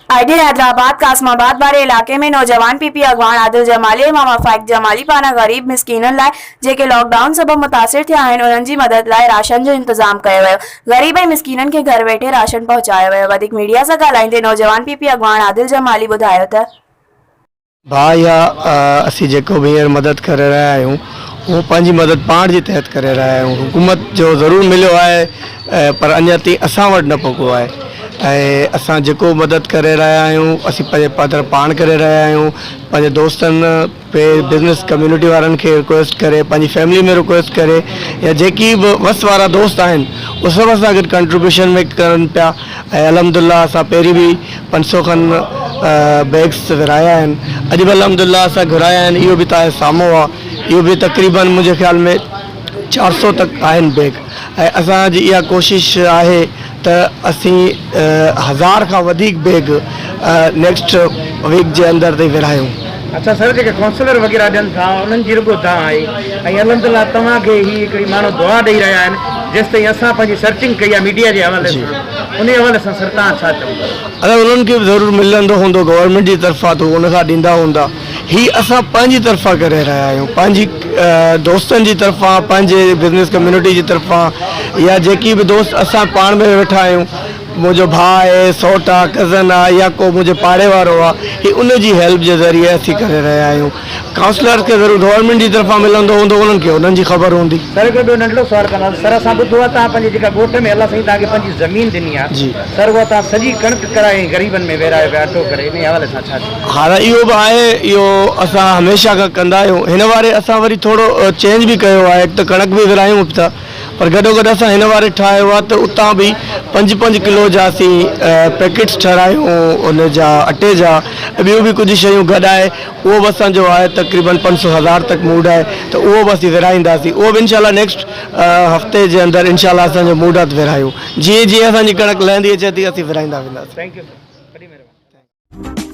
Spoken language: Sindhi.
I D Hyderabad Qasim آباد واري علائقي ۾ نوجوان پي پي اڳواڻ عادل جمالي ۽ ماما فائق جمالي پاران غريب مسڪينن لاء جيڪي لاڪ ڊائون سبب متاثر ٿيا آهن انهن جي مدد لاء راشن جو انتظام ڪيو ويو غريب ۽ مسڪينن کي گهر ويٺي راشن پهچايو ويو وڌيڪ ميڊيا سان ڳالهائيندي نوجوان پي پي اڳواڻ عادل جمالي ٻڌايو ته. ڀاء اها اسين جيڪو به هينئر مدد ڪري رهيا آهيون اهو پنهنجي مدد پاڻ جي تحت ڪري رهيا آهيون حڪومت جو ضرور مليو آهي پر اڃا تائين اسان وٽ نه پڳو آهي ۽ اسان جيڪو مدد ڪري رهيا آهيون اسين پنهنجي پڌر پاڻ ڪري رهيا آهيون پنهنجي دوستن پي بزنس ڪميونٽي وارن کي رڪويسٽ ڪري پنهنجي فيملي ۾ رڪويسٽ ڪري يا جيڪي به وس وارا دوست آهن اهي سڀ اسان گڏ ڪنٽريبيوشن ۾ ڪرن پيا ۽ الحمد الله اسان پهرين به 500 کن بيگس ورهايا آهن اڄ به الحمد الله اسان گهرايا آهن اهو به توهان جي سامهون آهي اهو به تقريبن منهنجي خيال ۾ 400 تڪ آهن بيگ ۽ اسان جي اها ڪوشش آهي ته اسين هزار کان وڌيڪ بيگ نيڪسٽ ويڪ جي اندر تائين ورهايون. اڇا سر جيڪي ڪونسلر وغيره ڏين ٿا انهن جي رڳو دانهن آهي ۽ الحمد الله توهان کي هي هڪڙي ماڻهو دعا ڏئي رهيا آهن جيستائين اسان پنهنجي سرچنگ ڪئي آهي ميڊيا جي حوالي سان انهي حوالي سان سر توهان ڇا چوندا. اگر انهن کي به ضرور ملندو هوندو گورنمينٽ جي طرفان ته هو ان کان ڏيندا هوندا. هي اسان پنهنجي طرفان ڪري رهيا آهيون پنهنجي دوستن جي طرفان پنهنجي بزنس ڪميونٽي جي طرفان يا جيڪي به دوست اسان پاڻ ۾ ويٺا آهيون منهنجو ڀاء آهي سئوٽ آهي ڪزن آهي يا ڪو منهنجي پاڙي وارو آهي هي ان جي هيلپ جي ذريعي اسين ڪري رهيا آهيون ڪائونسلرز کي ضرور گورنمينٽ جي طرفان ملندو هوندو انهن کي انهن جي خبر هوندي. سر هڪڙو ٻيو ننڍڙو سوال ڪنداسين سر اسان ٻڌو آهي توهان پنهنجي جيڪا ڳوٺ ۾ الله سائين توهان کي پنهنجي زمين ڏني آهي جي. سر اها توهان سڄي ڪڻڪ ڪرائي ۽ غريبن ۾ ورهايو پيا اٽو ڪري انهي حوالي سان ڇا چوندو. ها اهو به آهي اهو اسان هميشه کان ڪندا آهيون هن واري اسان وري ٿورو چينج به ڪيو آهي هڪ ته ڪڻڪ به ورهايون ٿا پر گڏو گڏ اسان هن واري ٺاهيو آهي ته اتان به پنج پنج ڪلو جا اسين پيڪيٽس ٺهرايون ان جا اٽي جا ۽ ٻيون به ڪجهه شيون گڏائي اهو به اسان جو آهي تقريبن 500 هزار تڪ موڊ آهي ته اهو به اسين ورهائينداسين اهو به انشاء الله نيڪسٽ هفتي جي اندر انشاء الله اسان جو موڊ آهي ته ورهايون جيئن جيئن اسان جي ڪڻڪ لهندي اچي ٿي اسين ورهائيندا وينداسين. Thank you sir وڏي مهرباني.